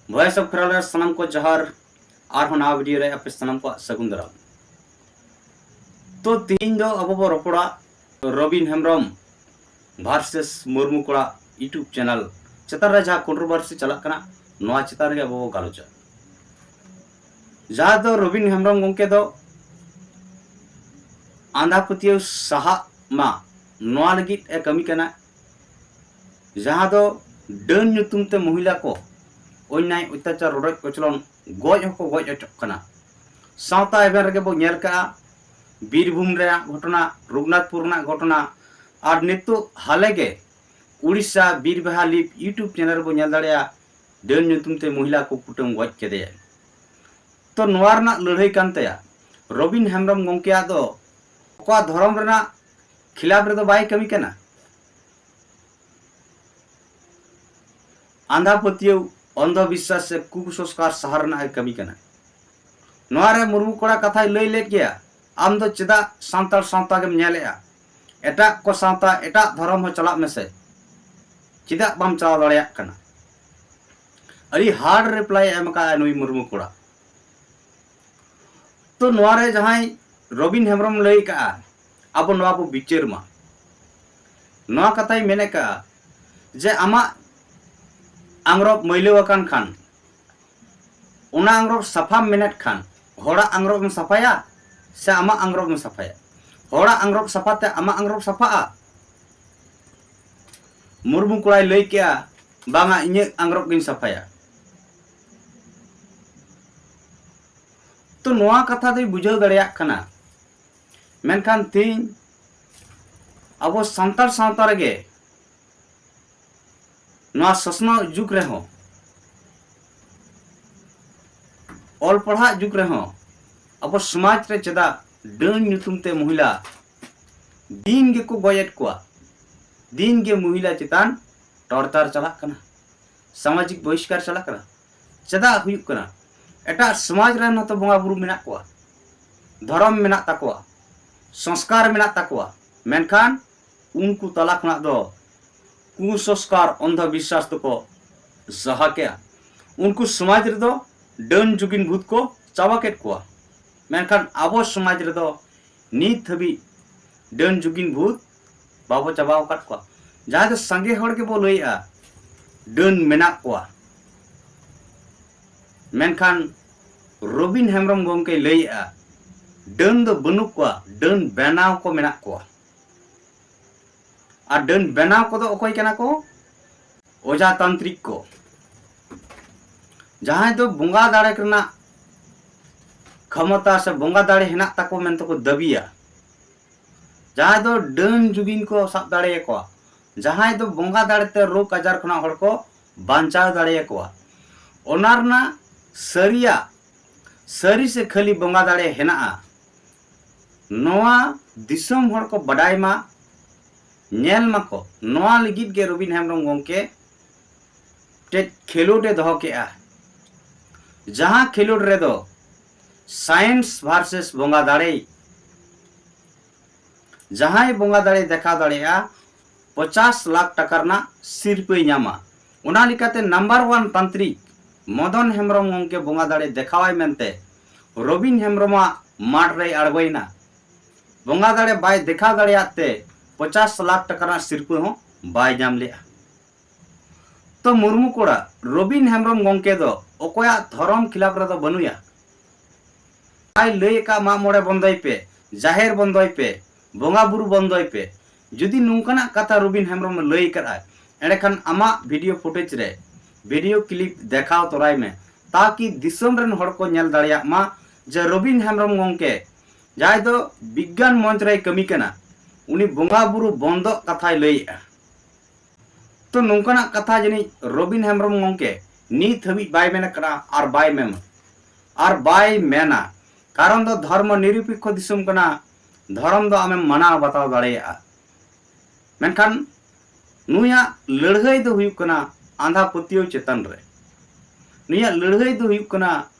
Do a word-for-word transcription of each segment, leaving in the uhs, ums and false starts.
Voice of Kheral ᱨᱮ ᱥᱟᱱᱟᱢ ᱠᱚ ᱡᱚᱦᱟᱨ᱾ ᱟᱨᱦᱚᱸ ᱱᱟᱣᱟ ᱵᱷᱤᱰᱤᱭᱳ ᱨᱮ ᱟᱯᱮ ᱥᱟᱱᱟᱢ ᱠᱚᱣᱟᱜ ᱥᱟᱹᱜᱩᱱ ᱫᱟᱨᱟᱢ᱾ ᱛᱚ, ᱛᱮᱦᱮᱧ ᱫᱚ ᱟᱵᱚ ᱵᱚ ᱨᱚᱯᱚᱲᱟ ᱨᱚᱵᱤᱱ ᱦᱮᱢᱵᱨᱚᱢ ᱵᱷᱟᱨᱥᱮᱥ ᱢᱩᱨᱢᱩ ᱠᱚᱲᱟ YouTube ᱪᱮᱱᱮᱞ ᱪᱮᱛᱟᱱ ᱨᱮ ᱡᱟᱦᱟᱸ ᱠᱚᱱᱴᱨᱳᱵᱷᱟᱨᱥᱤ ᱪᱟᱞᱟᱜ ᱠᱟᱱᱟ, ᱱᱚᱣᱟ ᱪᱮᱛᱟᱱ ᱨᱮᱜᱮ ᱟᱵᱚ ᱵᱚ ᱜᱟᱞᱚᱪᱟ᱾ ᱡᱟᱦᱟᱸ ᱫᱚ ᱨᱚᱵᱤᱱ ᱦᱮᱢᱵᱨᱚᱢ ᱜᱚᱢᱠᱮ ᱫᱚ ᱟᱸᱫᱷᱟ ᱯᱟᱹᱛᱭᱟᱹᱣ ᱥᱟᱦᱟᱜ ᱢᱟ, ᱱᱚᱣᱟ ᱞᱟᱹᱜᱤᱫ ᱮ ᱠᱟᱹᱢᱤ ᱠᱟᱱᱟ᱾ ᱡᱟᱦᱟᱸ ᱫᱚ ᱰᱟᱹᱱ ᱧᱩᱛᱩᱢ ᱛᱮ ᱢᱚᱦᱤᱞᱟ ᱠᱚ ᱚᱱᱱᱭᱟᱭ, ᱚᱛᱛᱟᱪᱟᱨ, ᱨᱚᱰᱚᱡ ᱠᱚᱪᱞᱚᱱ, ᱜᱚᱡ ᱦᱚᱸᱠᱚ ᱜᱚᱡ ᱦᱚᱪᱚᱜ ᱠᱟᱱᱟ᱾ ᱥᱟᱶᱛᱟ ᱮᱵᱷᱮᱱ ᱨᱮᱜᱮ ᱵᱚ ᱧᱮᱞ ᱠᱟᱜᱼᱟ ᱵᱤᱨᱵᱷᱩᱢ ᱨᱮᱱᱟᱜ ᱜᱷᱚᱴᱚᱱᱟ, ᱨᱚᱜᱷᱩᱱᱟᱛᱷᱯᱩᱨ ᱨᱮᱱᱟᱜ ᱜᱷᱚᱴᱚᱱᱟ, ᱟᱨ ᱱᱤᱛᱚᱜ ᱦᱟᱞᱮ ᱜᱮ ᱩᱲᱤᱥᱥᱟ ᱵᱤᱨᱵᱟᱦᱟ ᱞᱤᱯ YouTube ᱪᱮᱱᱮᱞ ᱨᱮᱵᱚ ᱧᱮᱞ ᱫᱟᱲᱮᱭᱟᱜᱼᱟ, ᱰᱟᱹᱱ ᱧᱩᱛᱩᱢ ᱛᱮ ᱢᱚᱦᱤᱞᱟ ᱠᱚ ᱠᱩᱴᱟᱹᱢ ᱜᱚᱡ ᱠᱮᱫᱮᱭᱟ᱾ ᱛᱚ, ᱱᱚᱣᱟ ᱨᱮᱱᱟᱜ ᱞᱟᱹᱲᱦᱟᱹᱭ ᱠᱟᱱ ᱛᱟᱭᱟ᱾ ᱨᱚᱵᱤᱱ ᱦᱮᱢᱵᱨᱚᱢ ᱜᱚᱢᱠᱮᱭᱟᱜ ᱫᱚ ᱚᱠᱟ ᱫᱷᱚᱨᱚᱢ ᱨᱮᱱᱟᱜ ᱠᱷᱤᱞᱟᱯ ᱨᱮᱫᱚ ᱵᱟᱭ ᱠᱟᱹᱢᱤ ᱠᱟᱱᱟ᱾ ᱟᱸᱫᱷᱟ ᱯᱟᱹᱛᱭᱟᱹᱣ, ᱚᱱᱫᱷᱚ ᱵᱤᱥᱥᱟᱥ ᱥᱮ ᱠᱩᱥᱚᱝᱥᱠᱟᱨ ᱥᱟᱦᱟ ᱨᱮᱱᱟᱜ ᱮ ᱠᱟᱹᱢᱤ ᱠᱟᱱᱟ᱾ ᱱᱚᱣᱟ ᱨᱮ ᱢᱩᱨᱢᱩ ᱠᱚᱲᱟ ᱠᱟᱛᱷᱟᱭ ᱞᱟᱹᱭ ᱞᱮᱫ ᱜᱮᱭᱟ, ᱟᱢ ᱫᱚ ᱪᱮᱫᱟᱜ ᱥᱟᱱᱛᱟᱲ ᱥᱟᱶᱛᱟ ᱜᱮᱢ ᱧᱮᱞᱮᱜᱼᱟ? ᱮᱴᱟᱜ ᱠᱚ ᱥᱟᱶᱛᱟ, ᱮᱴᱟᱜ ᱫᱷᱚᱨᱚᱢ ᱦᱚᱸ ᱪᱟᱞᱟᱜ ᱢᱮᱥᱮ, ᱪᱮᱫᱟᱜ ᱵᱟᱢ ᱪᱟᱞᱟᱣ ᱫᱟᱲᱮᱭᱟᱜ ᱠᱟᱱᱟ? ᱟᱹᱰᱤ ᱦᱟᱨᱰ ᱨᱤᱯᱞᱟᱭ ᱮ ᱮᱢ ᱟᱠᱟᱫᱼᱟ ᱱᱩᱭ ᱢᱩᱨᱢᱩ ᱠᱚᱲᱟ᱾ ᱛᱚ, ᱱᱚᱣᱟ ᱨᱮ ᱡᱟᱦᱟᱸᱭ ᱨᱚᱵᱤᱱ ᱦᱮᱢᱵᱨᱚᱢ ᱞᱟᱹᱭ ᱠᱟᱜᱼᱟ, ᱟᱵᱚ ᱱᱚᱣᱟ ᱵᱚ ᱵᱤᱪᱟᱹᱨ ᱢᱟ᱾ ᱱᱚᱣᱟ ᱠᱟᱛᱷᱟᱭ ᱢᱮᱱ ᱠᱟᱜᱼᱟ ᱡᱮ ᱟᱢᱟᱜ ᱟᱝᱨᱚᱵ ᱢᱟᱹᱭᱞᱟᱹᱣ ᱟᱠᱟᱱ ᱠᱷᱟᱱ, ᱚᱱᱟ ᱟᱝᱨᱚᱵ ᱥᱟᱯᱷᱟᱢ ᱢᱮᱱᱮᱫ ᱠᱷᱟᱱ, ᱦᱚᱲᱟᱜ ᱟᱝᱨᱚᱵ ᱮᱢ ᱥᱟᱯᱷᱟᱭᱟ ᱥᱮ ᱟᱢᱟᱜ ᱟᱝᱨᱚᱵ ᱮᱢ ᱥᱟᱯᱷᱟᱭᱟ? ᱦᱚᱲᱟᱜ ᱟᱝᱨᱚᱵ ᱥᱟᱯᱷᱟ ᱛᱮ ᱟᱢᱟᱜ ᱟᱝᱨᱚᱵ ᱥᱟᱯᱷᱟᱜᱼᱟ? ᱢᱩᱨᱢᱩ ᱠᱚᱲᱟᱭ ᱞᱟᱹᱭ ᱠᱮᱜᱼᱟ, ᱵᱟᱝᱟ, ᱤᱧᱟᱹᱜ ᱟᱝᱨᱚᱵ ᱜᱤᱧ ᱥᱟᱯᱷᱟᱭᱟ᱾ ᱛᱚ, ᱱᱚᱣᱟ ᱠᱟᱛᱷᱟ ᱫᱚᱭ ᱵᱩᱡᱷᱟᱹᱣ ᱫᱟᱲᱮᱭᱟᱜ ᱠᱟᱱᱟ, ᱢᱮᱱᱠᱷᱟᱱ ᱛᱮᱦᱮᱧ ᱟᱵᱚ ᱥᱟᱱᱛᱟᱲ ᱥᱟᱶᱛᱟ ᱨᱮᱜᱮ ᱱᱚᱣᱟ ᱥᱚᱥᱱᱚᱜ ᱡᱩᱜᱽ ᱨᱮᱦᱚᱸ, ᱚᱞ ᱯᱟᱲᱦᱟᱜ ᱡᱩᱜᱽ ᱨᱮᱦᱚᱸ, ᱟᱵᱚ ᱥᱚᱢᱟᱡᱽ ᱨᱮ ᱪᱮᱫᱟᱜ ᱰᱟᱹᱱ ᱧᱩᱛᱩᱢ ᱛᱮ ᱢᱚᱦᱤᱞᱟ ᱫᱤᱱ ᱜᱮᱠᱚ ᱜᱚᱡᱮᱫ ᱠᱚᱣᱟ, ᱫᱤᱱ ᱜᱮ ᱢᱚᱦᱤᱞᱟ ᱪᱮᱛᱟᱱ ᱴᱚᱨᱪᱟᱨ ᱪᱟᱞᱟᱜ ᱠᱟᱱᱟ, ᱥᱟᱢᱟᱡᱤᱠ ᱵᱚᱦᱤᱥᱠᱟᱨ ᱪᱟᱞᱟᱜ ᱠᱟᱱᱟ? ᱪᱮᱫᱟᱜ ᱦᱩᱭᱩᱜ ᱠᱟᱱᱟ? ᱮᱴᱟᱜ ᱥᱚᱢᱟᱡᱽ ᱨᱮᱱ ᱦᱚᱸᱛᱚ ᱵᱚᱸᱜᱟ ᱵᱩᱨᱩ ᱢᱮᱱᱟᱜ ᱠᱚᱣᱟ, ᱫᱷᱚᱨᱚᱢ ᱢᱮᱱᱟᱜ ᱛᱟᱠᱚᱣᱟ, ᱥᱚᱝᱥᱠᱟᱨ ᱢᱮᱱᱟᱜ ᱛᱟᱠᱚᱣᱟ, ᱢᱮᱱᱠᱷᱟᱱ ᱩᱱᱠᱩ ᱛᱟᱞᱟ ᱠᱷᱚᱱᱟᱜ ᱫᱚ ᱠᱩᱥᱚᱝᱥᱠᱟᱨ, ᱚᱱᱫᱷᱚ ᱵᱤᱥᱥᱟᱥ ᱫᱚᱠᱚ ᱥᱟᱦᱟ ᱠᱮᱜᱼᱟ᱾ ᱩᱱᱠᱩ ᱥᱚᱢᱟᱡᱽ ᱨᱮᱫᱚ ᱰᱟᱹᱱ ᱡᱩᱜᱤᱱ ᱵᱷᱩᱛ ᱠᱚ ᱪᱟᱵᱟ ᱠᱮᱫ ᱠᱚᱣᱟ᱾ ᱢᱮᱱᱠᱷᱟᱱ ᱟᱵᱚ ᱥᱚᱢᱟᱡᱽ ᱨᱮᱫᱚ ᱱᱤᱛ ᱦᱟᱹᱵᱤᱡ ᱰᱟᱹᱱ ᱡᱩᱜᱤᱱ ᱵᱷᱩᱛ ᱵᱟᱵᱚ ᱪᱟᱵᱟᱣ ᱟᱠᱟᱫ ᱠᱚᱣᱟ᱾ ᱡᱟᱦᱟᱸ ᱫᱚ ᱥᱟᱸᱜᱮ ᱦᱚᱲ ᱜᱮᱵᱚ ᱞᱟᱹᱭᱮᱜᱼᱟ ᱰᱟᱹᱱ ᱢᱮᱱᱟᱜ ᱠᱚᱣᱟ, ᱢᱮᱱᱠᱷᱟᱱ ᱨᱚᱵᱤᱱ ᱦᱮᱢᱵᱨᱚᱢ ᱜᱚᱢᱠᱮᱭ ᱞᱟᱹᱭᱮᱜᱼᱟ ᱰᱟᱹᱱ ᱫᱚ ᱵᱟᱹᱱᱩᱜ ᱠᱚᱣᱟ, ᱰᱟᱹᱱ ᱵᱮᱱᱟᱣ ᱠᱚ ᱢᱮᱱᱟᱜ ᱠᱚᱣᱟ᱾ ᱟᱨ ᱰᱟᱹᱱ ᱵᱮᱱᱟᱣ ᱠᱚᱫᱚ ᱚᱠᱚᱭ ᱠᱟᱱᱟ ᱠᱚ? ᱚᱡᱷᱟ ᱛᱟᱱᱛᱨᱤᱠ ᱠᱚ᱾ ᱡᱟᱦᱟᱸᱭ ᱫᱚ ᱵᱚᱸᱜᱟ ᱫᱟᱲᱮ ᱨᱮᱱᱟᱜ ᱠᱷᱚᱢᱚᱛᱟ ᱥᱮ ᱵᱚᱸᱜᱟ ᱫᱟᱲᱮ ᱦᱮᱱᱟᱜ ᱛᱟᱠᱚ ᱢᱮᱱᱛᱮ ᱠᱚ ᱫᱟᱹᱵᱤᱭᱟ, ᱡᱟᱦᱟᱸᱭ ᱫᱚ ᱰᱟᱹᱱ ᱡᱩᱜᱤᱱ ᱠᱚ ᱥᱟᱵ ᱫᱟᱲᱮᱭᱟᱠᱚᱣᱟ, ᱡᱟᱦᱟᱸᱭ ᱫᱚ ᱵᱚᱸᱜᱟ ᱫᱟᱲᱮᱛᱮ ᱨᱳᱜᱽ ᱟᱡᱟᱨ ᱠᱷᱚᱱᱟᱜ ᱦᱚᱲ ᱠᱚ ᱵᱟᱧᱪᱟᱣ ᱫᱟᱲᱮᱭᱟᱠᱚᱣᱟ, ᱚᱱᱟ ᱨᱮᱱᱟᱜ ᱥᱟᱹᱨᱤᱭᱟᱜ, ᱥᱟᱹᱨᱤ ᱥᱮ ᱠᱷᱟᱹᱞᱤ ᱵᱚᱸᱜᱟ ᱫᱟᱲᱮ ᱦᱮᱱᱟᱜᱼᱟ, ᱱᱚᱣᱟ ᱫᱤᱥᱚᱢ ᱦᱚᱲ ᱠᱚ ᱵᱟᱰᱟᱭ ᱢᱟ, ᱧᱮᱞ ᱢᱟᱠᱚ, ᱱᱚᱣᱟ ᱞᱟᱹᱜᱤᱫ ᱜᱮ ᱨᱚᱵᱤᱱ ᱦᱮᱢᱵᱨᱚᱢ ᱜᱚᱢᱠᱮ ᱢᱤᱫᱴᱮᱡ ᱠᱷᱮᱞᱳᱰ ᱮ ᱫᱚᱦᱚ ᱠᱮᱜᱼᱟ, ᱡᱟᱦᱟᱸ ᱠᱷᱮᱞᱳᱰ ᱨᱮᱫᱚ ᱥᱟᱭᱮᱱᱥ ᱵᱷᱟᱨᱥᱮᱥ ᱵᱚᱸᱜᱟ ᱫᱟᱲᱮ, ᱡᱟᱦᱟᱸᱭ ᱵᱚᱸᱜᱟ ᱫᱟᱲᱮ ᱫᱮᱠᱷᱟᱣ ᱫᱟᱲᱮᱭᱟᱜᱼᱟ, ᱯᱚᱪᱟᱥ ᱞᱟᱠᱷ ᱴᱟᱠᱟ ᱨᱮᱱᱟᱜ ᱥᱤᱨᱯᱟᱹᱭ ᱧᱟᱢᱟ᱾ ᱚᱱᱟ ᱞᱮᱠᱟᱛᱮ ᱱᱟᱢᱵᱟᱨ ᱚᱣᱟᱱ ᱛᱟᱱᱛᱨᱤᱠ ᱢᱚᱫᱚᱱ ᱦᱮᱢᱵᱨᱚᱢ ᱜᱚᱢᱠᱮ ᱵᱚᱸᱜᱟ ᱫᱟᱲᱮ ᱫᱮᱠᱷᱟᱣᱟᱭ ᱢᱮᱱᱛᱮ ᱨᱚᱵᱤᱱ ᱦᱮᱢᱵᱨᱚᱢᱟᱜ ᱢᱟᱴᱷ ᱨᱮᱭ ᱟᱬᱜᱚᱭᱮᱱᱟ᱾ ᱵᱚᱸᱜᱟ ᱫᱟᱲᱮ ᱵᱟᱭ ᱫᱮᱠᱷᱟᱣ ᱫᱟᱲᱮᱭᱟᱜ ᱛᱮ ᱯᱚᱪᱟᱥ ᱞᱟᱠᱷ ᱴᱟᱠᱟ ᱨᱮᱱᱟᱜ ᱥᱤᱨᱯᱟᱹ ᱦᱚᱸ ᱵᱟᱭ ᱧᱟᱢ ᱞᱮᱜᱼᱟ᱾ ᱛᱚ ᱢᱩᱨᱢᱩ ᱠᱚᱲᱟ, ᱨᱚᱵᱤᱱ ᱦᱮᱢᱵᱨᱚᱢ ᱜᱚᱢᱠᱮ ᱫᱚ ᱚᱠᱚᱭᱟᱜ ᱫᱷᱚᱨᱚᱢ ᱠᱷᱤᱞᱟᱯ ᱨᱮᱫᱚ ᱵᱟᱹᱱᱩᱭᱟ᱾ ᱟᱭ ᱞᱟᱹᱭ ᱟᱠᱟᱫ ᱢᱟᱜ ᱢᱚᱬᱮ ᱵᱚᱱᱫᱚᱭ ᱯᱮ, ᱡᱟᱦᱮᱨ ᱵᱚᱱᱫᱚᱭ ᱯᱮ, ᱵᱚᱸᱜᱟ ᱵᱩᱨᱩ ᱵᱚᱱᱫᱚᱭ ᱯᱮ᱾ ᱡᱩᱫᱤ ᱱᱚᱝᱠᱟᱱᱟᱜ ᱠᱟᱛᱷᱟ ᱨᱚᱵᱤᱱ ᱦᱮᱢᱵᱨᱚᱢ ᱮ ᱞᱟᱹᱭ ᱟᱠᱟᱫᱼᱟ, ᱮᱸᱰᱮᱠᱷᱟᱱ ᱟᱢᱟᱜ ᱵᱷᱤᱰᱤᱭᱳ ᱯᱷᱩᱴᱮᱡᱽ ᱨᱮ ᱵᱷᱤᱰᱤᱭᱳ ᱠᱞᱤᱯ ᱫᱮᱠᱷᱟᱣ ᱛᱚᱨᱟᱭ ᱢᱮ, ᱛᱟᱠᱤ ᱫᱤᱥᱚᱢ ᱨᱮᱱ ᱦᱚᱲ ᱠᱚ ᱧᱮᱞ ᱫᱟᱲᱮᱭᱟᱜ ᱢᱟ ᱡᱮ ᱨᱚᱵᱤᱱ ᱦᱮᱢᱵᱨᱚᱢ ᱜᱚᱢᱠᱮ, ᱡᱟᱦᱟᱸᱭ ᱫᱚ ᱵᱤᱜᱽᱜᱟᱱ ᱢᱚᱧᱪ ᱨᱮᱭ ᱠᱟᱹᱢᱤ ᱠᱟᱱᱟ, ᱩᱱᱤ ᱵᱚᱸᱜᱟ ᱵᱩᱨᱩ ᱵᱚᱱᱫᱚᱜ ᱠᱟᱛᱷᱟᱭ ᱞᱟᱹᱭᱮᱜᱼᱟ᱾ ᱛᱚ ᱱᱚᱝᱠᱟᱱᱟᱜ ᱠᱟᱛᱷᱟ ᱡᱟᱹᱱᱤᱡ ᱨᱚᱵᱤᱱ ᱦᱮᱢᱵᱨᱚᱢ ᱜᱚᱢᱠᱮ ᱱᱤᱛ ᱦᱟᱹᱵᱤᱡ ᱵᱟᱭ ᱢᱮᱱ ᱟᱠᱟᱫᱟ ᱟᱨ ᱵᱟᱭ ᱢᱮᱱᱟ, ᱟᱨ ᱵᱟᱭ ᱢᱮᱱᱟ᱾ ᱠᱟᱨᱚᱱ ᱫᱚ ᱫᱷᱚᱨᱢᱚ ᱱᱤᱨᱚᱯᱮᱠᱠᱷᱚ ᱫᱤᱥᱚᱢ ᱠᱟᱱᱟ, ᱫᱷᱚᱨᱚᱢ ᱫᱚ ᱟᱢᱮᱢ ᱢᱟᱱᱟᱣ ᱵᱟᱛᱟᱣ ᱫᱟᱲᱮᱭᱟᱜᱼᱟ᱾ ᱢᱮᱱᱠᱷᱟᱱ ᱱᱩᱭᱟᱜ ᱞᱟᱹᱲᱦᱟᱹᱭ ᱫᱚ ᱦᱩᱭᱩᱜ ᱠᱟᱱᱟ ᱟᱸᱫᱷᱟ ᱯᱟᱹᱛᱭᱟᱹᱣ ᱪᱮᱛᱟᱱ ᱨᱮ᱾ ᱱᱩᱭᱟᱜ ᱞᱟᱹᱲᱦᱟᱹᱭ ᱫᱚ ᱦᱩᱭᱩᱜ ᱠᱟᱱᱟ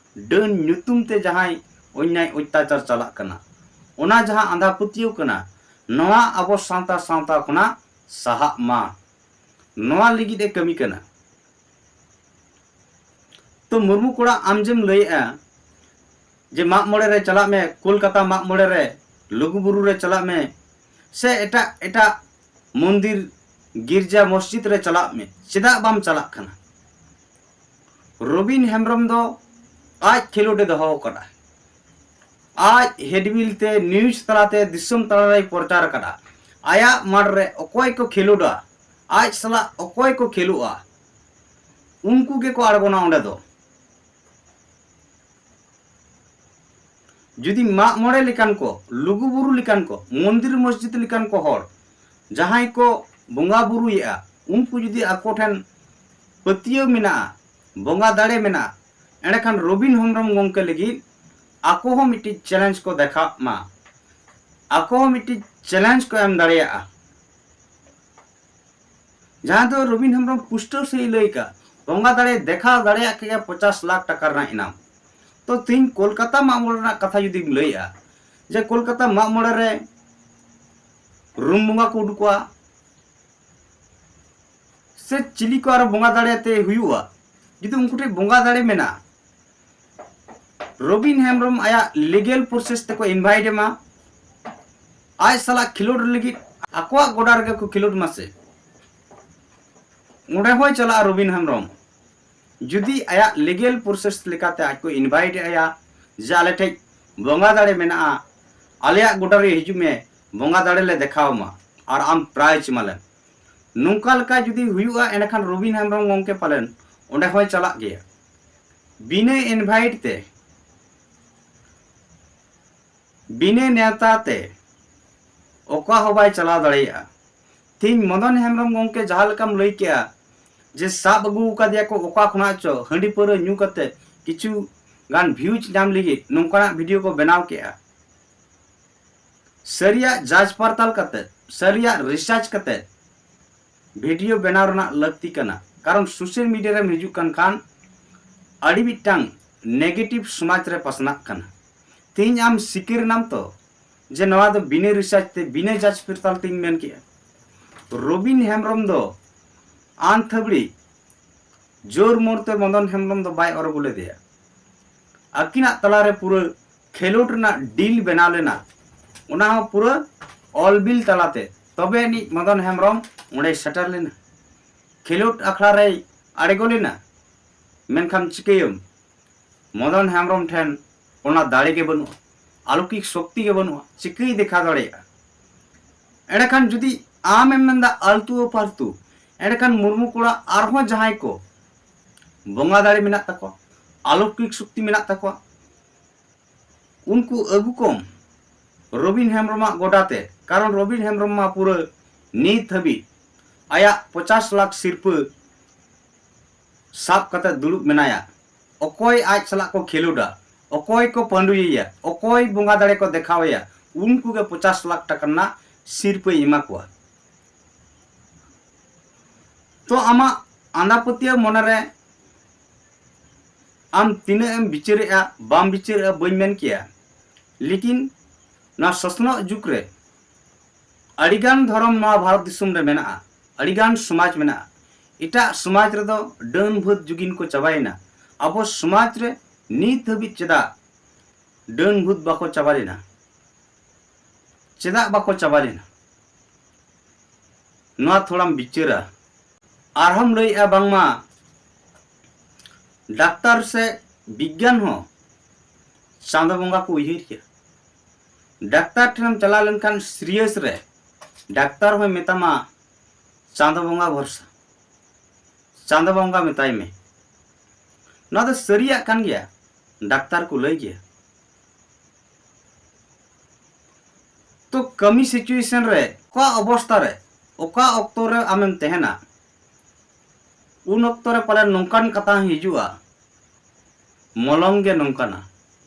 ᱰᱟᱹᱱ ᱧᱩᱛᱩᱢ ᱛᱮ ᱡᱟᱦᱟᱸᱭ ᱚᱱᱭᱟᱭ ᱚᱛᱛᱟᱪᱟᱨ ᱪᱟᱞᱟᱜ ᱠᱟᱱᱟ, ᱚᱱᱟ ᱡᱟᱦᱟᱸ ᱟᱸᱫᱷᱟ ᱯᱟᱹᱛᱭᱟᱹᱣ ᱠᱟᱱᱟ, ᱱᱚᱣᱟ ᱟᱵᱚ ᱥᱟᱶᱛᱟ, ᱥᱟᱶᱛᱟ ᱠᱷᱚᱱᱟᱜ ᱥᱟᱦᱟᱜ ᱢᱟ, ᱱᱚᱣᱟ ᱞᱟᱹᱜᱤᱫ ᱮ ᱠᱟᱹᱢᱤ ᱠᱟᱱᱟ᱾ ᱛᱚ ᱢᱩᱨᱢᱩ ᱠᱚᱲᱟ, ᱟᱢ ᱡᱮᱢ ᱞᱟᱹᱭᱮᱜᱼᱟ ᱡᱮ ᱢᱟᱜ ᱢᱚᱬᱮ ᱨᱮ ᱪᱟᱞᱟᱜ ᱢᱮ, ᱠᱳᱞᱠᱟᱛᱟ ᱢᱟᱜ ᱢᱚᱬᱮ ᱨᱮ, ᱞᱩᱜᱩᱵᱩᱨᱩ ᱨᱮ ᱪᱟᱞᱟᱜ ᱢᱮ, ᱥᱮ ᱮᱴᱟᱜ ᱮᱴᱟᱜ ᱢᱚᱱᱫᱤᱨ, ᱜᱤᱨᱡᱟ, ᱢᱚᱥᱡᱤᱫ ᱨᱮ ᱪᱟᱞᱟᱜ ᱢᱮ, ᱪᱮᱫᱟᱜ ᱵᱟᱢ ᱪᱟᱞᱟᱜ ᱠᱟᱱᱟ? ᱨᱚᱵᱤᱱ ᱦᱮᱢᱵᱨᱚᱢ ᱫᱚ ᱟᱡ ᱠᱷᱮᱞᱳᱰ ᱮ ᱫᱚᱦᱚ ᱟᱠᱟᱫᱟ, ᱟᱡ ᱦᱮᱰᱵᱤᱞ ᱛᱮ ᱱᱤᱭᱩᱡᱽ ᱛᱟᱞᱟᱛᱮ ᱫᱤᱥᱚᱢ ᱛᱟᱞᱟᱨᱮᱭ ᱯᱨᱚᱪᱟᱨ ᱟᱠᱟᱫᱟ᱾ ᱟᱭᱟᱜ ᱢᱟᱴᱷ ᱨᱮ ᱚᱠᱚᱭ ᱠᱚ ᱠᱷᱮᱞᱳᱰᱟ, ᱟᱡ ᱥᱟᱞᱟᱜ ᱚᱠᱚᱭ ᱠᱚ ᱠᱷᱮᱞᱳᱜᱼᱟ, ᱩᱱᱠᱩ ᱜᱮᱠᱚ ᱟᱬᱜᱚᱱᱟ ᱚᱸᱰᱮ ᱫᱚ᱾ ᱡᱩᱫᱤ ᱢᱟᱜ ᱢᱚᱬᱮ ᱞᱮᱠᱟᱱ ᱠᱚ, ᱞᱩᱜᱩᱵᱩᱨᱩ ᱞᱮᱠᱟᱱ ᱠᱚ, ᱢᱚᱱᱫᱤᱨ ᱢᱚᱥᱡᱤᱫ ᱞᱮᱠᱟᱱ ᱠᱚ ᱦᱚᱲ, ᱡᱟᱦᱟᱸᱭ ᱠᱚ ᱵᱚᱸᱜᱟ ᱵᱩᱨᱩᱭᱮᱫᱼᱟ, ᱩᱱᱠᱩ ᱡᱩᱫᱤ ᱟᱠᱚ ᱴᱷᱮᱱ ᱯᱟᱹᱛᱭᱟᱹᱣ ᱢᱮᱱᱟᱜᱼᱟ, ᱵᱚᱸᱜᱟ ᱫᱟᱲᱮ ᱢᱮᱱᱟᱜᱼᱟ, ᱮᱸᱰᱮᱠᱷᱟᱱ ᱨᱚᱵᱤᱱ ᱦᱮᱢᱵᱨᱚᱢ ᱜᱚᱢᱠᱮ ᱞᱟᱹᱜᱤᱫ ᱟᱠᱚ ᱦᱚᱸ ᱢᱤᱫᱴᱤᱡ ᱪᱮᱞᱮᱧᱡᱽ ᱠᱚ ᱫᱮᱠᱷᱟᱣ ᱢᱟ, ᱟᱠᱚ ᱦᱚᱸ ᱢᱤᱫᱴᱤᱡ ᱪᱮᱞᱮᱧᱡᱽ ᱠᱚ ᱮᱢ ᱫᱟᱲᱮᱭᱟᱜᱼᱟ᱾ ᱡᱟᱦᱟᱸ ᱫᱚ ᱨᱚᱵᱤᱱ ᱦᱮᱢᱵᱨᱚᱢ ᱯᱩᱥᱴᱟᱹᱣ ᱥᱟᱺᱦᱤᱡ ᱞᱟᱹᱭ ᱠᱟᱜ, ᱵᱚᱸᱜᱟ ᱫᱟᱲᱮ ᱫᱮᱠᱷᱟᱣ ᱫᱟᱲᱮᱭᱟᱜ ᱠᱮᱜᱮᱭᱟ ᱯᱚᱪᱟᱥ ᱞᱟᱠᱷ ᱴᱟᱠᱟ ᱨᱮᱱᱟᱜ ᱤᱱᱟᱢ᱾ ᱛᱚ ᱛᱮᱦᱮᱧ ᱠᱳᱞᱠᱟᱛᱟ ᱢᱟᱜ ᱢᱚᱬᱮ ᱨᱮᱱᱟᱜ ᱠᱟᱛᱷᱟ ᱡᱩᱫᱤᱢ ᱞᱟᱹᱭᱮᱜᱼᱟ, ᱡᱮ ᱠᱳᱞᱠᱟᱛᱟ ᱢᱟᱜ ᱢᱚᱬᱮ ᱨᱮ ᱨᱩᱢ ᱵᱚᱸᱜᱟ ᱠᱚ ᱩᱰᱩᱠᱚᱜᱼᱟ, ᱥᱮ ᱪᱤᱞᱤ ᱠᱚ ᱟᱨᱚ ᱵᱚᱸᱜᱟ ᱫᱟᱲᱮ ᱛᱮ ᱦᱩᱭᱩᱜᱼᱟ, ᱡᱩᱫᱤ ᱩᱱᱠᱩ ᱴᱷᱮᱱ ᱵᱚᱸᱜᱟ ᱫᱟᱲᱮ ᱢᱮᱱᱟᱜᱼᱟ, ᱨᱚᱵᱤᱱ ᱦᱮᱢᱵᱨᱚᱢ ᱟᱭᱟᱜ ᱞᱤᱜᱮᱞ ᱯᱨᱚᱥᱮᱥ ᱛᱮᱠᱚ ᱤᱱᱵᱷᱟᱭᱤᱴ ᱮᱢᱟ, ᱟᱡ ᱥᱟᱞᱟᱜ ᱠᱷᱮᱞᱳᱰ ᱞᱟᱹᱜᱤᱫ ᱟᱠᱚᱣᱟᱜ ᱜᱚᱰᱟ ᱨᱮᱜᱮ ᱠᱚ ᱠᱷᱮᱞᱳᱰ ᱢᱟᱥᱮ, ᱚᱸᱰᱮ ᱦᱚᱸᱭ ᱪᱟᱞᱟᱜᱼᱟ ᱨᱚᱵᱤᱱ ᱦᱮᱢᱵᱨᱚᱢ᱾ ᱡᱩᱫᱤ ᱟᱭᱟᱜ ᱞᱤᱜᱮᱞ ᱯᱨᱚᱥᱮᱥ ᱞᱮᱠᱟᱛᱮ ᱟᱡ ᱠᱚ ᱤᱱᱵᱷᱟᱭᱤᱴ ᱮᱫᱼᱟ ᱡᱮ ᱟᱞᱮ ᱴᱷᱮᱡ ᱵᱚᱸᱜᱟ ᱫᱟᱲᱮ ᱢᱮᱱᱟᱜᱼᱟ, ᱟᱞᱮᱭᱟᱜ ᱜᱚᱰᱟ ᱨᱮ ᱦᱤᱡᱩᱜ ᱢᱮ, ᱵᱚᱸᱜᱟ ᱫᱟᱲᱮ ᱞᱮ ᱫᱮᱠᱷᱟᱣ ᱟᱢᱟ ᱟᱨ ᱟᱢ ᱯᱨᱟᱭᱤᱡᱽ ᱮᱢᱟᱞᱮᱢ, ᱱᱚᱝᱠᱟ ᱞᱮᱠᱟ ᱡᱩᱫᱤ ᱦᱩᱭᱩᱜᱼᱟ, ᱮᱸᱰᱮᱠᱷᱟᱱ ᱨᱚᱵᱤᱱ ᱦᱮᱢᱵᱨᱚᱢ ᱜᱚᱢᱠᱮ ᱯᱟᱞᱮᱱ ᱚᱸᱰᱮ ᱦᱚᱸᱭ ᱪᱟᱞᱟᱜ ᱜᱮᱭᱟ᱾ ᱵᱤᱱᱟᱹ ᱤᱱᱵᱷᱟᱭᱤᱴ ᱛᱮ, ᱵᱤᱱᱟᱹ ᱱᱮᱣᱛᱟ ᱛᱮ ᱚᱠᱟ ᱦᱚᱸ ᱵᱟᱭ ᱪᱟᱞᱟᱣ ᱫᱟᱲᱮᱭᱟᱜᱼᱟ᱾ ᱛᱮᱦᱮᱧ ᱢᱚᱫᱚᱱ ᱦᱮᱢᱵᱨᱚᱢ ᱜᱚᱢᱠᱮ ᱡᱟᱦᱟᱸ ᱞᱮᱠᱟᱢ ᱞᱟᱹᱭ ᱠᱮᱜᱼᱟ ᱡᱮ ᱥᱟᱵ ᱟᱹᱜᱩ ᱟᱠᱟᱫᱮᱭᱟ ᱠᱚ ᱚᱠᱟ ᱠᱷᱚᱱᱟᱜ ᱪᱚ, ᱦᱟᱺᱰᱤ ᱯᱟᱹᱣᱨᱟᱹ ᱧᱩ ᱠᱟᱛᱮ ᱠᱤᱪᱷᱩ ᱜᱟᱱ ᱵᱷᱤᱭᱩᱡᱽ ᱧᱟᱢ ᱞᱟᱹᱜᱤᱫ ᱱᱚᱝᱠᱟᱱᱟᱜ ᱵᱷᱤᱰᱤᱭᱳ ᱠᱚ ᱵᱮᱱᱟᱣ ᱠᱮᱜᱼᱟ᱾ ᱥᱟᱹᱨᱤᱭᱟᱜ ᱡᱟᱸᱪ ᱯᱟᱨᱛᱟᱞ ᱠᱟᱛᱮ, ᱥᱟᱹᱨᱤᱭᱟᱜ ᱨᱤᱥᱟᱨᱪ ᱠᱟᱛᱮ ᱵᱷᱤᱰᱤᱭᱳ ᱵᱮᱱᱟᱣ ᱨᱮᱱᱟᱜ ᱞᱟᱹᱠᱛᱤ ᱠᱟᱱᱟ, ᱠᱟᱨᱚᱱ ᱥᱳᱥᱟᱞ ᱢᱤᱰᱤᱭᱟ ᱨᱮᱢ ᱦᱤᱡᱩᱜ ᱠᱟᱱ ᱠᱷᱟᱱ ᱟᱹᱰᱤ ᱢᱤᱫᱴᱟᱝ ᱱᱮᱜᱮᱴᱤᱵᱷ ᱥᱚᱢᱟᱡᱽ ᱨᱮ ᱯᱟᱥᱱᱟᱜ ᱠᱟᱱᱟ᱾ ᱛᱮᱦᱮᱧ ᱟᱢ ᱥᱤᱠᱟᱹᱨ ᱮᱱᱟᱢ ᱛᱚ ᱡᱮ ᱱᱚᱣᱟ ᱫᱚ ᱵᱤᱱᱟᱹ ᱨᱤᱥᱟᱨᱪ ᱛᱮ, ᱵᱤᱱᱟᱹ ᱡᱟᱸᱪ ᱯᱟᱨᱛᱟᱞ ᱛᱮᱧ ᱢᱮᱱ ᱠᱮᱜᱼᱟ᱾ ᱨᱚᱵᱤᱱ ᱦᱮᱢᱵᱨᱚᱢ ᱫᱚ ᱟᱱᱛᱷᱟᱵᱲᱤ ᱡᱳᱨ ᱢᱳᱨ ᱛᱮ ᱢᱚᱫᱚᱱ ᱦᱮᱢᱵᱨᱚᱢ ᱫᱚ ᱵᱟᱭ ᱚᱨᱜᱩ ᱞᱮᱫᱮᱭᱟ᱾ ᱟᱹᱠᱤᱱᱟᱜ ᱛᱟᱞᱟᱨᱮ ᱯᱩᱨᱟᱹ ᱠᱷᱮᱞᱳᱰ ᱨᱮᱱᱟᱜ ᱰᱤᱞ ᱵᱮᱱᱟᱣ ᱞᱮᱱᱟ, ᱚᱱᱟ ᱦᱚᱸ ᱯᱩᱨᱟᱹ ᱚᱞ ᱵᱤᱞ ᱛᱟᱞᱟᱛᱮ, ᱛᱚᱵᱮ ᱟᱹᱱᱤᱡ ᱢᱚᱫᱚᱱ ᱦᱮᱢᱵᱨᱚᱢ ᱚᱸᱰᱮᱭ ᱥᱮᱴᱮᱨ ᱞᱮᱱᱟ, ᱠᱷᱮᱞᱳᱰ ᱟᱠᱷᱲᱟ ᱨᱮᱭ ᱟᱬᱜᱚ ᱞᱮᱱᱟ᱾ ᱢᱮᱱᱠᱷᱟᱱ ᱪᱤᱠᱟᱹᱭᱟᱢ, ᱢᱚᱫᱚᱱ ᱦᱮᱢᱵᱨᱚᱢ ᱴᱷᱮᱱ ᱚᱱᱟ ᱫᱟᱲᱮ ᱜᱮ ᱵᱟᱹᱱᱩᱜᱼᱟ, ᱟᱞᱚᱠᱤᱠ ᱥᱚᱠᱛᱤ ᱜᱮ ᱵᱟᱹᱱᱩᱜᱼᱟ, ᱪᱤᱠᱟᱹᱭ ᱫᱮᱠᱷᱟᱣ ᱫᱟᱲᱮᱭᱟᱜᱼᱟ? ᱮᱸᱰᱮᱠᱷᱟᱱ ᱡᱩᱫᱤ ᱟᱢᱮᱢ ᱢᱮᱱᱫᱟ ᱟᱞᱛᱩ ᱯᱷᱟᱞᱛᱩ, ᱮᱸᱰᱮᱠᱷᱟᱱ ᱢᱩᱨᱢᱩ ᱠᱚᱲᱟ ᱟᱨᱦᱚᱸ ᱡᱟᱦᱟᱸᱭ ᱠᱚ ᱵᱚᱸᱜᱟ ᱫᱟᱲᱮ ᱢᱮᱱᱟᱜ ᱛᱟᱠᱚᱣᱟ, ᱟᱞᱚᱠᱤᱠ ᱥᱚᱠᱛᱤ ᱢᱮᱱᱟᱜ ᱛᱟᱠᱚᱣᱟ, ᱩᱱᱠᱩ ᱟᱹᱜᱩ ᱠᱚᱢ ᱨᱚᱵᱤᱱ ᱦᱮᱢᱵᱨᱚᱢᱟᱜ ᱜᱚᱰᱟ ᱛᱮ᱾ ᱠᱟᱨᱚᱱ ᱨᱚᱵᱤᱱ ᱦᱮᱢᱵᱨᱚᱢ ᱢᱟ ᱯᱩᱨᱟᱹ ᱱᱤᱛ ᱦᱟᱹᱵᱤᱡ ᱟᱭᱟᱜ ᱯᱚᱪᱟᱥ ᱞᱟᱠᱷ ᱥᱤᱨᱯᱟᱹ ᱥᱟᱵ ᱠᱟᱛᱮ ᱫᱩᱲᱩᱵ ᱢᱮᱱᱟᱭᱟ᱾ ᱚᱠᱚᱭ ᱟᱡ ᱥᱟᱞᱟᱜ ᱠᱚ ᱠᱷᱮᱞᱳᱰᱟ, ᱚᱠᱚᱭ ᱠᱚ ᱯᱟᱺᱰᱩᱭᱮᱭᱟ, ᱚᱠᱚᱭ ᱵᱚᱸᱜᱟ ᱫᱟᱲᱮ ᱠᱚ ᱫᱮᱠᱷᱟᱣᱮᱭᱟ, ᱩᱱᱠᱩ ᱜᱮ ᱯᱚᱪᱟᱥ ᱞᱟᱠᱷ ᱴᱟᱠᱟ ᱨᱮᱱᱟᱜ ᱥᱤᱨᱯᱟᱹᱭ ᱮᱢᱟ ᱠᱚᱣᱟ᱾ ᱛᱚ ᱟᱢᱟᱜ ᱟᱸᱫᱷᱟ ᱯᱟᱹᱛᱭᱟᱹᱣ ᱢᱚᱱᱮᱨᱮ ᱟᱢ ᱛᱤᱱᱟᱹᱜ ᱮᱢ ᱵᱤᱪᱟᱹᱨᱮᱜᱼᱟ, ᱵᱟᱢ ᱵᱤᱪᱟᱹᱨᱮᱜᱼᱟ, ᱵᱟᱹᱧ ᱢᱮᱱ ᱠᱮᱭᱟ, ᱞᱮᱠᱤᱱ ᱱᱚᱣᱟ ᱥᱚᱥᱱᱚᱜ ᱡᱩᱜᱽ ᱨᱮ ᱟᱹᱰᱤᱜᱟᱱ ᱫᱷᱚᱨᱚᱢ ᱱᱚᱣᱟ ᱵᱷᱟᱨᱚᱛ ᱫᱤᱥᱚᱢ ᱨᱮ ᱢᱮᱱᱟᱜᱼᱟ, ᱟᱹᱰᱤᱜᱟᱱ ᱥᱚᱢᱟᱡᱽ ᱢᱮᱱᱟᱜᱼᱟ᱾ ᱮᱴᱟᱜ ᱥᱚᱢᱟᱡᱽ ᱨᱮᱫᱚ ᱰᱟᱹᱱ ᱵᱷᱩᱛ ᱡᱩᱜᱤᱱ ᱠᱚ ᱪᱟᱵᱟᱭᱮᱱᱟ᱾ ᱟᱵᱚ ᱥᱚᱢᱟᱡᱽ ᱨᱮ ᱱᱤᱛ ᱦᱟᱹᱵᱤᱡ ᱪᱮᱫᱟᱜ ᱰᱟᱹᱱ ᱵᱷᱩᱛ ᱵᱟᱠᱚ ᱪᱟᱵᱟ ᱞᱮᱱᱟ? ᱪᱮᱫᱟᱜ ᱵᱟᱠᱚ ᱪᱟᱵᱟ ᱞᱮᱱᱟ? ᱱᱚᱣᱟ ᱛᱷᱚᱲᱟᱢ ᱵᱤᱪᱟᱹᱨᱟ᱾ ᱟᱨᱦᱚᱸᱢ ᱞᱟᱹᱭᱮᱜᱼᱟ ᱵᱟᱝᱢᱟ ᱰᱟᱠᱛᱟᱨ ᱥᱮ ᱵᱤᱜᱽᱜᱟᱱ ᱦᱚᱸ ᱪᱟᱸᱫᱚ ᱵᱚᱸᱜᱟ ᱠᱚ ᱩᱭᱦᱟᱹᱨ ᱠᱮᱭᱟ᱾ ᱰᱟᱠᱛᱟᱨ ᱴᱷᱮᱱᱮᱢ ᱪᱟᱞᱟᱣ ᱞᱮᱱᱠᱷᱟᱱ ᱥᱤᱨᱤᱭᱟᱥ ᱨᱮ ᱰᱟᱠᱛᱟᱨ ᱦᱚᱸᱭ ᱢᱮᱛᱟᱢᱟ ᱪᱟᱸᱫᱚ ᱵᱚᱸᱜᱟ ᱵᱷᱚᱨᱥᱟ, ᱪᱟᱸᱫᱚ ᱵᱚᱸᱜᱟ ᱢᱮᱛᱟᱭ ᱢᱮ᱾ ᱱᱚᱣᱟ ᱫᱚ ᱥᱟᱹᱨᱤᱭᱟᱜ ᱠᱟᱱ ᱜᱮᱭᱟ, ᱰᱟᱠᱛᱟᱨ ᱠᱚ ᱞᱟᱹᱭ ᱜᱮᱭᱟ᱾ ᱛᱚ ᱠᱟᱹᱢᱤ ᱥᱤᱪᱩᱭᱮᱥᱚᱱ ᱨᱮ, ᱚᱠᱟ ᱚᱵᱚᱥᱛᱟ ᱨᱮ, ᱚᱠᱟ ᱚᱠᱛᱚ ᱨᱮ ᱟᱢᱮᱢ ᱛᱟᱦᱮᱱᱟ, ᱩᱱ ᱚᱠᱛᱚ ᱨᱮ ᱯᱟᱞᱮ ᱱᱚᱝᱠᱟᱱ ᱠᱟᱛᱷᱟ ᱦᱚᱸ ᱦᱤᱡᱩᱜᱼᱟ, ᱢᱚᱞᱚᱝ ᱜᱮ ᱱᱚᱝᱠᱟᱱᱟ,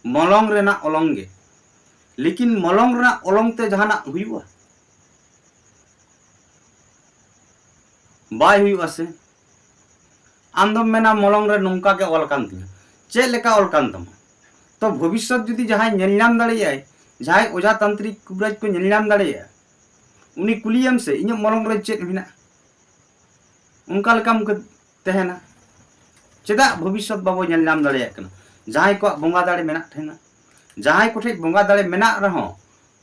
ᱢᱚᱞᱚᱝ ᱨᱮᱱᱟᱜ ᱚᱞᱚᱝ ᱜᱮ᱾ ᱞᱮᱠᱤᱱ ᱢᱚᱞᱚᱝ ᱨᱮᱱᱟᱜ ᱚᱞᱚᱝ ᱛᱮ ᱡᱟᱦᱟᱱᱟᱜ ᱦᱩᱭᱩᱜᱼᱟ? ᱵᱟᱭ ᱦᱩᱭᱩᱜᱼᱟ ᱥᱮ᱾ ᱟᱢ ᱫᱚᱢ ᱢᱮᱱᱟ ᱢᱚᱞᱚᱝ ᱨᱮ ᱱᱚᱝᱠᱟ ᱜᱮ ᱚᱞ ᱠᱟᱱ ᱛᱤᱧᱟ᱾ ᱪᱮᱫ ᱞᱮᱠᱟ ᱚᱞ ᱠᱟᱱ ᱛᱟᱢᱟ? ᱛᱚ ᱵᱷᱚᱵᱤᱥᱥᱚᱛ ᱡᱩᱫᱤ ᱡᱟᱦᱟᱸᱭ ᱧᱮᱞ ᱧᱟᱢ ᱫᱟᱲᱮᱭᱟᱜᱼᱟᱭ, ᱡᱟᱦᱟᱸᱭ ᱚᱡᱷᱟ ᱛᱟᱱᱛᱨᱤᱠ ᱠᱩᱵᱨᱟᱡᱽ ᱠᱚ ᱧᱮᱞ ᱧᱟᱢ ᱫᱟᱲᱮᱭᱟᱜᱼᱟ, ᱩᱱᱤ ᱠᱩᱞᱤᱭᱮᱢ ᱥᱮ ᱤᱧᱟᱹᱜ ᱢᱚᱞᱚᱝ ᱨᱮ ᱪᱮᱫ ᱢᱮᱱᱟᱜᱼᱟ? ᱚᱱᱠᱟ ᱞᱮᱠᱟᱢ ᱠᱟᱹ-, ᱛᱟᱦᱮᱱᱟ᱾ ᱪᱮᱫᱟᱜ ᱵᱷᱚᱵᱤᱥᱥᱚᱛ ᱵᱟᱵᱚ ᱧᱮᱞ ᱧᱟᱢ ᱫᱟᱲᱮᱭᱟᱜ ᱠᱟᱱᱟ? ᱡᱟᱦᱟᱸᱭ ᱠᱚᱣᱟᱜ ᱵᱚᱸᱜᱟ ᱫᱟᱲᱮ ᱢᱮᱱᱟᱜ ᱛᱟᱦᱮᱱᱟ, ᱡᱟᱦᱟᱸᱭ ᱠᱚᱴᱷᱮᱡ ᱵᱚᱸᱜᱟ ᱫᱟᱲᱮ ᱢᱮᱱᱟᱜ ᱨᱮᱦᱚᱸ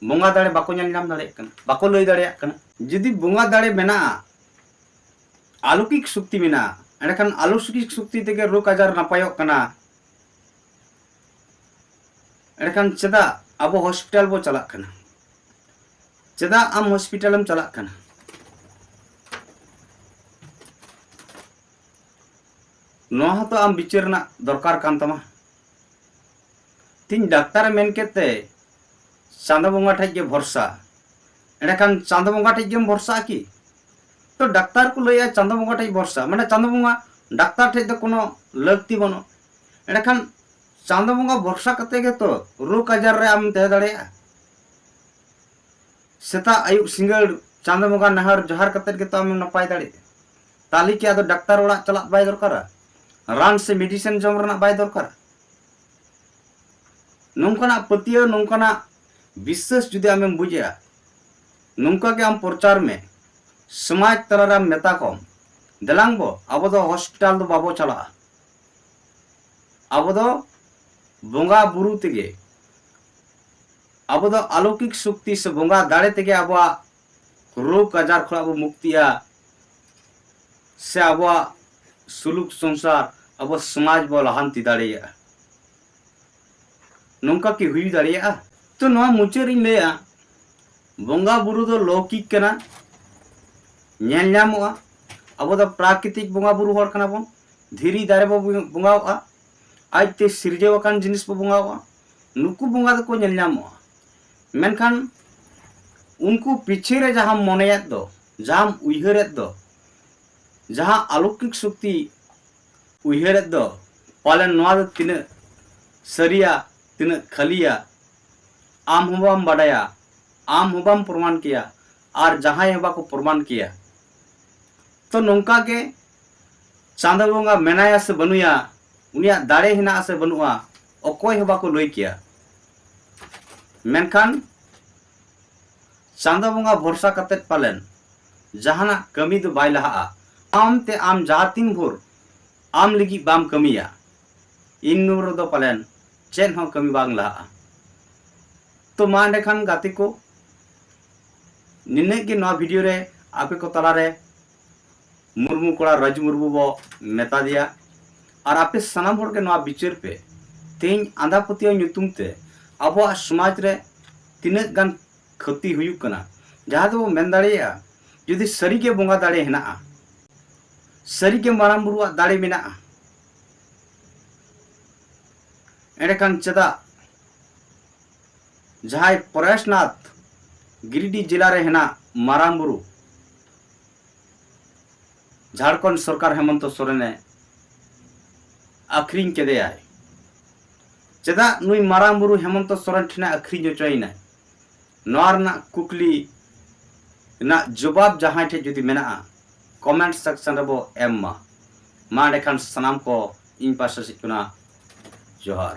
ᱵᱚᱸᱜᱟ ᱫᱟᱲᱮ ᱵᱟᱠᱚ ᱧᱮᱞ ᱧᱟᱢ ᱫᱟᱲᱮᱭᱟᱜ ᱠᱟᱱᱟ, ᱵᱟᱠᱚ ᱞᱟᱹᱭ ᱫᱟᱲᱮᱭᱟᱜ ᱠᱟᱱᱟ᱾ ᱡᱩᱫᱤ ᱵᱚᱸᱜᱟ ᱫᱟᱲᱮ ᱢᱮᱱᱟᱜᱼᱟ, ᱟᱞᱚᱠᱤᱠ ᱥᱚᱠᱛᱤ ᱢᱮᱱᱟᱜᱼᱟ, ᱮᱸᱰᱮᱠᱷᱟᱱ ᱟᱞᱚᱠᱤᱠ ᱥᱚᱠᱛᱤ ᱛᱮᱜᱮ ᱨᱳᱜᱽ ᱟᱡᱟᱨ ᱱᱟᱯᱟᱭᱚᱜ ᱠᱟᱱᱟ, ᱮᱸᱰᱮᱠᱷᱟᱱ ᱪᱮᱫᱟᱜ ᱟᱵᱚ ᱦᱚᱥᱯᱤᱴᱟᱞ ᱵᱚ ᱪᱟᱞᱟᱜ ᱠᱟᱱᱟ? ᱪᱮᱫᱟᱜ ᱟᱢ ᱦᱚᱥᱯᱤᱴᱟᱞᱮᱢ ᱪᱟᱞᱟᱜ ᱠᱟᱱᱟ? ᱱᱚᱣᱟ ᱦᱚᱸᱛᱚ ᱟᱢ ᱵᱤᱪᱟᱹᱨ ᱨᱮᱱᱟᱜ ᱫᱚᱨᱠᱟᱨ ᱠᱟᱱ ᱛᱟᱢᱟ᱾ ᱛᱤᱧ ᱰᱟᱠᱛᱟᱨᱮ ᱢᱮᱱ ᱠᱮᱫ ᱛᱮ ᱪᱟᱸᱫᱚ ᱵᱚᱸᱜᱟ ᱴᱷᱮᱡ ᱜᱮ ᱵᱷᱚᱨᱥᱟ, ᱮᱸᱰᱮᱠᱷᱟᱱ ᱪᱟᱸᱫᱚ ᱵᱚᱸᱜᱟ ᱴᱷᱮᱡ ᱜᱮᱢ ᱵᱷᱚᱨᱥᱟᱜᱼᱟ ᱠᱤ? ᱛᱚ ᱰᱟᱠᱛᱟᱨ ᱠᱚ ᱞᱟᱹᱭᱟ ᱪᱟᱸᱫᱚ ᱵᱚᱸᱜᱟ ᱴᱷᱮᱡ ᱵᱷᱚᱨᱥᱟ, ᱢᱟᱱᱮ ᱪᱟᱸᱫᱚ ᱵᱚᱸᱜᱟ ᱰᱟᱠᱛᱟᱨ ᱴᱷᱮᱡ ᱫᱚ ᱠᱳᱱᱳ ᱞᱟᱹᱠᱛᱤ ᱵᱟᱹᱱᱩᱜ᱾ ᱮᱸᱰᱮᱠᱷᱟᱱ ᱪᱟᱸᱫᱚ ᱵᱚᱸᱜᱟ ᱵᱷᱚᱨᱥᱟ ᱠᱟᱛᱮ ᱜᱮᱛᱚ ᱨᱳᱜᱽ ᱟᱡᱟᱨ ᱨᱮ ᱟᱢᱮᱢ ᱛᱟᱦᱮᱸ ᱫᱟᱲᱮᱭᱟᱜᱼᱟ᱾ ᱥᱮᱛᱟᱜ ᱟᱹᱭᱩᱵ ᱥᱤᱸᱜᱟᱹᱲ ᱪᱟᱸᱫᱚ ᱵᱚᱸᱜᱟ ᱱᱮᱦᱚᱨ ᱡᱚᱦᱟᱨ ᱠᱟᱛᱮ ᱜᱮᱛᱚ ᱟᱢᱮᱢ ᱱᱟᱯᱟᱭ ᱫᱟᱲᱮᱭᱟᱜᱼᱟ᱾ ᱛᱟᱦᱞᱮ ᱠᱤ ᱟᱫᱚ ᱰᱟᱠᱛᱟᱨ ᱚᱲᱟᱜ ᱪᱟᱞᱟᱜ ᱵᱟᱭ ᱫᱚᱨᱠᱟᱨᱟ? ᱨᱟᱱ ᱥᱮ ᱢᱮᱰᱤᱥᱤᱱ ᱡᱚᱢ ᱨᱮᱱᱟᱜ ᱵᱟᱭ ᱫᱚᱨᱠᱟᱨᱟ? ᱱᱚᱝᱠᱟᱱᱟᱜ ᱯᱟᱹᱛᱭᱟᱹᱣ, ᱱᱚᱝᱠᱟᱱᱟᱜ ᱵᱤᱥᱥᱟᱹᱥ ᱡᱩᱫᱤ ᱟᱢᱮᱢ ᱵᱩᱡᱮᱜᱼᱟ, ᱱᱚᱝᱠᱟ ᱜᱮ ᱟᱢ ᱯᱨᱚᱪᱟᱨ ᱢᱮ, ᱥᱚᱢᱟᱡᱽ ᱛᱟᱞᱟᱨᱮ ᱟᱢ ᱢᱮᱛᱟ ᱠᱚᱢ, ᱫᱮᱞᱟᱝ ᱵᱚ, ᱟᱵᱚ ᱫᱚ ᱦᱚᱥᱯᱤᱴᱟᱞ ᱫᱚ ᱵᱟᱵᱚ ᱪᱟᱞᱟᱜᱼᱟ, ᱟᱵᱚ ᱫᱚ ᱵᱚᱸᱜᱟ ᱵᱩᱨᱩ ᱛᱮᱜᱮ, ᱟᱵᱚ ᱫᱚ ᱟᱞᱚᱠᱤᱠ ᱥᱚᱠᱛᱤ ᱥᱮ ᱵᱚᱸᱜᱟ ᱫᱟᱲᱮ ᱛᱮᱜᱮ ᱟᱵᱚᱣᱟᱜ ᱨᱳᱜᱽ ᱟᱡᱟᱨ ᱠᱷᱚᱱᱟᱜ ᱵᱚ ᱢᱩᱠᱛᱤᱜᱼᱟ, ᱥᱮ ᱟᱵᱚᱣᱟᱜ ᱥᱩᱞᱩᱠ ᱥᱚᱝᱥᱟᱨ, ᱟᱵᱚ ᱥᱚᱢᱟᱡᱽ ᱵᱚ ᱞᱟᱦᱟᱱᱛᱤ ᱫᱟᱲᱮᱭᱟᱜᱼᱟ᱾ ᱱᱚᱝᱠᱟ ᱠᱤ ᱦᱩᱭ ᱫᱟᱲᱮᱭᱟᱜᱼᱟ? ᱛᱚ ᱱᱚᱣᱟ ᱢᱩᱪᱟᱹᱫ ᱨᱤᱧ ᱞᱟᱹᱭᱟ, ᱵᱚᱸᱜᱟ ᱵᱩᱨᱩ ᱫᱚ ᱞᱚᱣᱠᱤᱠ ᱠᱟᱱᱟ, ᱧᱮᱞ ᱧᱟᱢᱚᱜᱼᱟ᱾ ᱟᱵᱚ ᱫᱚ ᱯᱨᱟᱠᱨᱤᱛᱤᱠ ᱵᱚᱸᱜᱟ ᱵᱩᱨᱩ ᱦᱚᱲ ᱠᱟᱱᱟ ᱵᱚᱱ, ᱫᱷᱤᱨᱤ ᱫᱟᱨᱮ ᱵᱚ ᱵᱚᱸᱜᱟᱣᱟᱜᱼᱟ, ᱟᱡᱛᱮ ᱥᱤᱨᱡᱟᱹᱣ ᱟᱠᱟᱱ ᱡᱤᱱᱤᱥ ᱵᱚ ᱵᱚᱸᱜᱟᱣᱟᱜᱼᱟ, ᱱᱩᱠᱩ ᱵᱚᱸᱜᱟ ᱫᱚᱠᱚ ᱧᱮᱞ ᱧᱟᱢᱚᱜᱼᱟ᱾ ᱢᱮᱱᱠᱷᱟᱱ ᱩᱱᱠᱩ ᱯᱤᱪᱷᱮ ᱨᱮ ᱡᱟᱦᱟᱸᱢ ᱢᱚᱱᱮᱭᱮᱫ ᱫᱚ, ᱡᱟᱦᱟᱸᱢ ᱩᱭᱦᱟᱹᱨᱮᱫ ᱫᱚ, ᱡᱟᱦᱟᱸ ᱟᱞᱚᱠᱤᱠ ᱥᱚᱠᱛᱤ ᱩᱭᱦᱟᱹᱨᱮᱫ ᱫᱚ, ᱯᱟᱞᱮᱱ ᱱᱚᱣᱟ ᱫᱚ ᱛᱤᱱᱟᱹᱜ ᱥᱟᱹᱨᱤᱭᱟ, ᱛᱤᱱᱟᱹᱜ ᱠᱷᱟᱹᱞᱤᱭᱟ, ᱟᱢ ᱦᱚᱸ ᱵᱟᱢ ᱵᱟᱰᱟᱭᱟ, ᱟᱢ ᱦᱚᱸ ᱵᱟᱢ ᱯᱨᱚᱢᱟᱱ ᱠᱮᱭᱟ, ᱟᱨ ᱡᱟᱦᱟᱸᱭ ᱦᱚᱸ ᱵᱟᱠᱚ ᱯᱨᱚᱢᱟᱱ ᱠᱮᱭᱟ᱾ ᱛᱚ ᱱᱚᱝᱠᱟ ᱜᱮ ᱪᱟᱸᱫᱚ ᱵᱚᱸᱜᱟ ᱢᱮᱱᱟᱭᱟ ᱥᱮ ᱵᱟᱹᱱᱩᱭᱟ, ᱩᱱᱤᱭᱟᱜ ᱫᱟᱲᱮ ᱦᱮᱱᱟᱜᱼᱟ ᱥᱮ ᱵᱟᱹᱱᱩᱜᱼᱟ, ᱚᱠᱚᱭ ᱦᱚᱸ ᱵᱟᱠᱚ ᱞᱟᱹᱭ ᱠᱮᱭᱟ᱾ ᱢᱮᱱᱠᱷᱟᱱ ᱪᱟᱸᱫᱚ ᱵᱚᱸᱜᱟ ᱵᱷᱚᱨᱥᱟ ᱠᱟᱛᱮᱫ ᱯᱟᱞᱮᱱ ᱡᱟᱦᱟᱱᱟᱜ ᱠᱟᱹᱢᱤ ᱫᱚ ᱵᱟᱭ ᱞᱟᱦᱟᱜᱼᱟ᱾ ᱟᱢ ᱛᱮ ᱟᱢ ᱡᱟᱦᱟᱸ ᱛᱤᱱ ᱵᱷᱳᱨ ᱟᱢ ᱞᱟᱹᱜᱤᱫ ᱵᱟᱢ ᱠᱟᱹᱢᱤᱭᱟ, ᱤᱱ ᱩᱢᱮᱨ ᱨᱮᱫᱚ ᱯᱟᱞᱮᱱ ᱪᱮᱫ ᱦᱚᱸ ᱠᱟᱹᱢᱤ ᱵᱟᱝ ᱞᱟᱦᱟᱜᱼᱟ᱾ ᱛᱚ ᱢᱟ ᱮᱸᱰᱮᱠᱷᱟᱱ ᱜᱟᱛᱮ ᱠᱚ, ᱱᱤᱱᱟᱹᱜ ᱜᱮ ᱱᱚᱣᱟ ᱵᱷᱤᱰᱤᱭᱳ ᱨᱮ ᱟᱯᱮ ᱠᱚ ᱛᱟᱞᱟᱨᱮ ᱢᱩᱨᱢᱩ ᱠᱚᱲᱟ ᱨᱟᱡᱽ ᱢᱩᱨᱢᱩ ᱵᱚ ᱢᱮᱛᱟ ᱫᱮᱭᱟ᱾ ᱟᱨ ᱟᱯᱮ ᱥᱟᱱᱟᱢ ᱦᱚᱲ ᱜᱮ ᱱᱚᱣᱟ ᱵᱤᱪᱟᱹᱨ ᱯᱮ, ᱛᱮᱦᱮᱧ ᱟᱸᱫᱷᱟ ᱯᱟᱹᱛᱭᱟᱹᱣ ᱧᱩᱛᱩᱢ ᱛᱮ ᱟᱵᱚᱣᱟᱜ ᱥᱚᱢᱟᱡᱽ ᱨᱮ ᱛᱤᱱᱟᱹᱜ ᱜᱟᱱ ᱠᱷᱚᱛᱤ ᱦᱩᱭᱩᱜ ᱠᱟᱱᱟ, ᱡᱟᱦᱟᱸ ᱫᱚᱵᱚ ᱢᱮᱱ ᱫᱟᱲᱮᱭᱟᱜᱼᱟ, ᱡᱩᱫᱤ ᱥᱟᱹᱨᱤᱜᱮ ᱵᱚᱸᱜᱟ ᱫᱟᱲᱮ ᱦᱮᱱᱟᱜᱼᱟ, ᱥᱟᱹᱨᱤᱜᱮ ᱢᱟᱨᱟᱝ ᱵᱩᱨᱩᱣᱟᱜ ᱫᱟᱲᱮ ᱢᱮᱱᱟᱜᱼᱟ, ᱮᱸᱰᱮᱠᱷᱟᱱ ᱪᱮᱫᱟᱜ ᱡᱟᱦᱟᱸᱭ ᱯᱚᱨᱮᱥᱱᱟᱛᱷ ᱜᱤᱨᱤᱰᱤ ᱡᱮᱞᱟ ᱨᱮ ᱦᱮᱱᱟᱜ ᱢᱟᱨᱟᱝ ᱵᱩᱨᱩ ᱡᱷᱟᱲᱠᱷᱚᱸᱰ ᱥᱚᱨᱠᱟᱨ ᱦᱮᱢᱚᱱᱛᱚ ᱥᱚᱨᱮᱱᱮ ᱟᱹᱠᱷᱨᱤᱧ ᱠᱮᱫᱮᱭᱟᱭ? ᱪᱮᱫᱟᱜ ᱱᱩᱭ ᱢᱟᱨᱟᱝ ᱵᱩᱨᱩ ᱦᱮᱢᱚᱱᱛᱚ ᱥᱚᱨᱮᱱ ᱴᱷᱮᱱᱮ ᱟᱹᱠᱷᱨᱤᱧ ᱦᱚᱪᱚᱭᱮᱱᱟᱭ? ᱱᱚᱣᱟ ᱨᱮᱱᱟᱜ ᱠᱩᱠᱞᱤ ᱨᱮᱱᱟᱜ ᱡᱚᱵᱟᱵ ᱡᱟᱦᱟᱸᱭ ᱴᱷᱮᱱ ᱡᱩᱫᱤ ᱢᱮᱱᱟᱜᱼᱟ, ᱠᱚᱢᱮᱱᱴ ᱥᱮᱠᱥᱚᱱ ᱨᱮᱵᱚ ᱮᱢ ᱢᱟ᱾ ᱢᱟ ᱮᱸᱰᱮᱠᱷᱟᱱ ᱥᱟᱱᱟᱢ ᱠᱚ ᱤᱧ ᱯᱟᱦᱴᱟ ᱥᱮᱫ ᱠᱷᱚᱱᱟᱜ ᱡᱚᱦᱟᱨ᱾